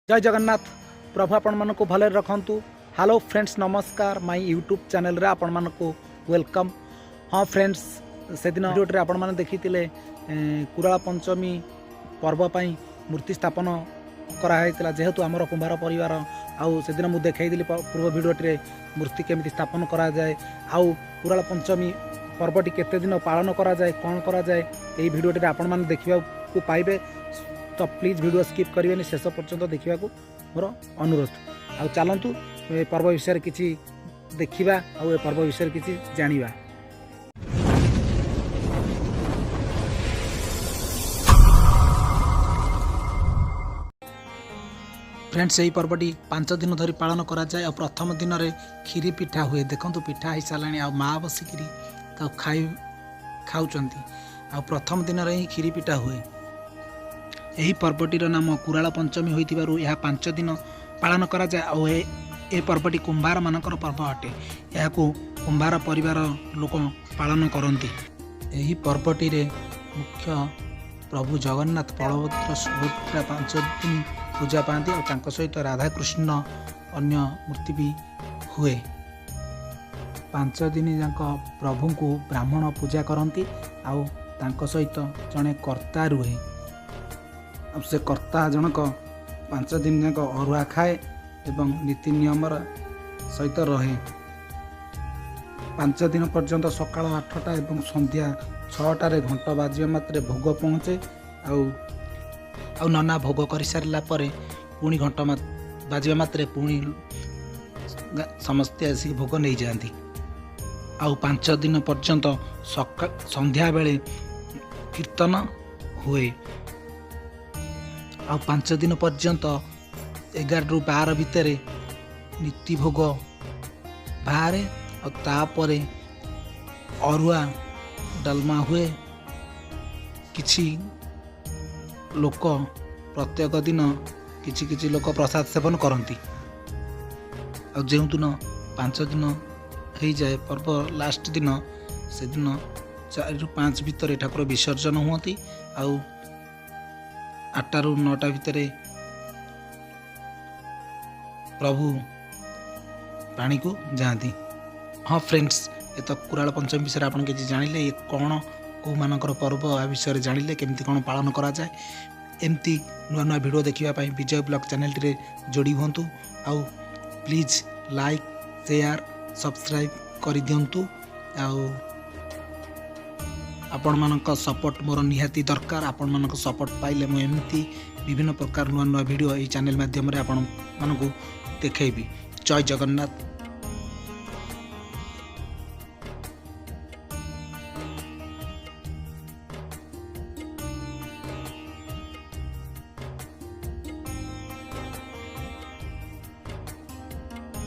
ଜୟ ଜଗନ୍ନାଥ। ପ୍ରଭୁ ଆପଣମାନଙ୍କୁ ଭଲରେ ରଖନ୍ତୁ। ହ୍ୟାଲୋ ଫ୍ରେଣ୍ଡସ୍, ନମସ୍କାର। ମାଇ ୟୁଟ୍ୟୁବ୍ ଚ୍ୟାନେଲରେ ଆପଣମାନଙ୍କୁ welcome. ହଁ ଫ୍ରେଣ୍ଡସ୍, ସେଦିନ ଭିଡ଼ିଓଟିରେ ଆପଣମାନେ ଦେଖିଥିଲେ କୁରାଳ ପଞ୍ଚମୀ ପର୍ବ ପାଇଁ ମୂର୍ତ୍ତି ସ୍ଥାପନ କରାହେଇଥିଲା। ଯେହେତୁ ଆମର କୁମ୍ଭାର ପରିବାର, ଆଉ ସେଦିନ ମୁଁ ଦେଖାଇଥିଲି ପୂର୍ବ ଭିଡ଼ିଓଟିରେ ମୂର୍ତ୍ତି କେମିତି ସ୍ଥାପନ କରାଯାଏ ଆଉ କୁରାଳ ପଞ୍ଚମୀ ପର୍ବଟି କେତେ ଦିନ ପାଳନ କରାଯାଏ, କ'ଣ କରାଯାଏ, ଏହି ଭିଡ଼ିଓଟିରେ ଆପଣମାନେ ଦେଖିବାକୁ ପାଇବେ। ତ ପ୍ଲିଜ୍ ଭିଡ଼ିଓ ସ୍କିପ୍ କରିବେନି, ଶେଷ ପର୍ଯ୍ୟନ୍ତ ଦେଖିବାକୁ ମୋର ଅନୁରୋଧ। ଆଉ ଚାଲନ୍ତୁ, ଏ ପର୍ବ ବିଷୟରେ କିଛି ଦେଖିବା ଆଉ ଏ ପର୍ବ ବିଷୟରେ କିଛି ଜାଣିବା। ଫ୍ରେଣ୍ଡସ୍, ଏହି ପର୍ବଟି 5 ଦିନ ଧରି ପାଳନ କରାଯାଏ ଆଉ ପ୍ରଥମ ଦିନରେ କ୍ଷୀରି ପିଠା ହୁଏ। ଦେଖନ୍ତୁ, ପିଠା ହେଇସାରିଲାଣି ଆଉ ମା ବସିକିରି ତାକୁ ଖାଉଛନ୍ତି। ଆଉ ପ୍ରଥମ ଦିନରେ ହିଁ କ୍ଷୀରି ପିଠା ହୁଏ। ଏହି ପର୍ବଟିର ନାମ କୁରାଳ ପଞ୍ଚମୀ ହୋଇଥିବାରୁ ଏହା 5 ଦିନ ପାଳନ କରାଯାଏ। ଆଉ ଏ ପର୍ବଟି କୁମ୍ଭାରମାନଙ୍କର ପର୍ବ ଅଟେ। ଏହାକୁ କୁମ୍ଭାର ପରିବାର ଲୋକ ପାଳନ କରନ୍ତି। ଏହି ପର୍ବଟିରେ ମୁଖ୍ୟ ପ୍ରଭୁ ଜଗନ୍ନାଥ, ବଳଭଦ୍ର, ସୁଭଦ୍ରା 5 ଦିନ ପୂଜା ପାଆନ୍ତି ଆଉ ତାଙ୍କ ସହିତ ରାଧାକୃଷ୍ଣ, ଅନ୍ୟ ମୂର୍ତ୍ତି ବି ହୁଏ। 5 ଦିନ ଯାକ ପ୍ରଭୁଙ୍କୁ ବ୍ରାହ୍ମଣ ପୂଜା କରନ୍ତି ଆଉ ତାଙ୍କ ସହିତ ଜଣେ କର୍ତ୍ତା ରୁହେ। ଆଉ ସେ କର୍ତ୍ତା ଜଣକ 5 ଦିନ ଯାକ ଅରୁଆ ଖାଏ ଏବଂ ନୀତି ନିୟମର ସହିତ ରହେ। 5 ଦିନ ପର୍ଯ୍ୟନ୍ତ ସକାଳ 8ଟା ଏବଂ ସନ୍ଧ୍ୟା 6ଟାରେ ଘଣ୍ଟ ବାଜିବା ମାତ୍ରେ ଭୋଗ ପହଞ୍ଚେ। ଆଉ ନନା ଭୋଗ କରିସାରିଲା ପରେ ପୁଣି ଘଣ୍ଟ ବାଜିବା ମାତ୍ରେ ପୁଣି ସମସ୍ତେ ଆସିକି ଭୋଗ ନେଇଯାଆନ୍ତି। ଆଉ 5 ଦିନ ପର୍ଯ୍ୟନ୍ତ ସନ୍ଧ୍ୟାବେଳେ କୀର୍ତ୍ତନ ହୁଏ। ଆଉ 5 ଦିନ ପର୍ଯ୍ୟନ୍ତ 11ରୁ 12 ଭିତରେ ନୀତି ଭୋଗ ବାହାରେ ଆଉ ତାପରେ ଅରୁଆ ଡାଲମା ହୁଏ। କିଛି ଲୋକ ପ୍ରତ୍ୟେକ ଦିନ କିଛି କିଛି ଲୋକ ପ୍ରସାଦ ସେବନ କରନ୍ତି। ଆଉ ଯେଉଁଦିନ 5 ଦିନ ହେଇଯାଏ, ପର୍ବ ଲାଷ୍ଟ ଦିନ, ସେଦିନ 4ରୁ 5 ଭିତରେ ଠାକୁର ବିସର୍ଜନ ହୁଅନ୍ତି ଆଉ 8ଟାରୁ 9ଟା ଭିତରେ ପ୍ରଭୁ ପାଣିକୁ ଯାଆନ୍ତି। ହଁ ଫ୍ରେଣ୍ଡସ୍, ଏ ତ କୁରାଳ ପଞ୍ଚମୀ ବିଷୟରେ ଆପଣ କିଛି ଜାଣିଲେ, ଏ କ'ଣ, କେଉଁମାନଙ୍କର ପର୍ବ, ଆ ବିଷୟରେ ଜାଣିଲେ, କେମିତି କ'ଣ ପାଳନ କରାଯାଏ। ଏମିତି ନୂଆ ନୂଆ ଭିଡ଼ିଓ ଦେଖିବା ପାଇଁ ବିଜୟ ବ୍ଲଗ୍ ଚ୍ୟାନେଲଟିରେ ଯୋଡ଼ି ହୁଅନ୍ତୁ ଆଉ ପ୍ଲିଜ୍ ଲାଇକ୍, ସେୟାର, ସବସ୍କ୍ରାଇବ୍ କରିଦିଅନ୍ତୁ। ଆଉ ଆପଣମାନଙ୍କ ସପୋର୍ଟ ମୋର ନିହାତି ଦରକାର। ଆପଣମାନଙ୍କ ସପୋର୍ଟ ପାଇଲେ ମୁଁ ଏମିତି ବିଭିନ୍ନ ପ୍ରକାର ନୂଆ ନୂଆ ଭିଡ଼ିଓ ଏହି ଚ୍ୟାନେଲ ମାଧ୍ୟମରେ ଆପଣମାନଙ୍କୁ ଦେଖେଇବି। ଜୟ ଜଗନ୍ନାଥ।